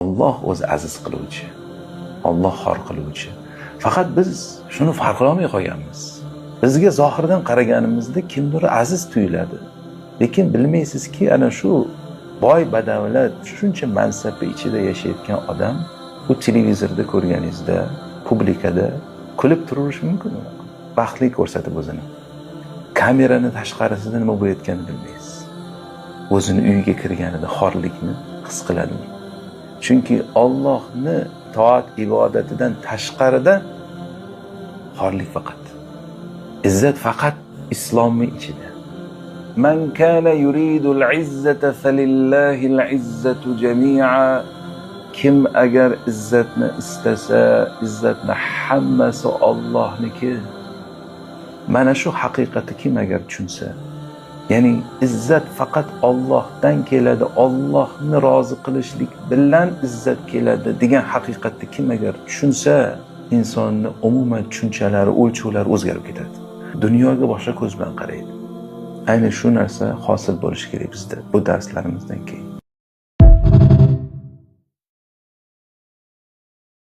Alloh o'zi aziz qiluvchi, Alloh xor qiluvchi. Faqat biz shuni farqlolmay qolganmiz. Bizga zohirdan qaraganimizda kimdir aziz tuyuladi. Lekin bilmaysizki, ana shu boy badavlat, shuncha mansabi ichida yashayotgan odam u televizorda ko'rganingizda, publikada kulib turaverishi mumkin. Baxtli ko'rsatib o'zini. Kamerani tashqarisida nima bo'layotganini bilmaysiz. O'zini uyiga kirganida xorlikni his qiladi. Chunki Allohni toat ibodatidan tashqarida xorlik faqat. Izzat faqat islomning ichida. Man kana yuridul izzata falillahil izzatu jami'a. Kim agar izzatni istasa, izzatni hammasi Allohniki. Mana shu haqiqatni kim agar tushunsa, ya'ni izzat faqat Allohdan keladi, Allohni rozi qilishlik bilan izzat keladi degan haqiqatni kim agar tushunsa, insonni umuman tushunchalari, o'lchovlari o'zgarib ketadi. Dunyoga boshqa ko'z bilan qaraydi. Ayni shu narsa hosil bo'lishi kerak bizda bu darslarimizdan keyin.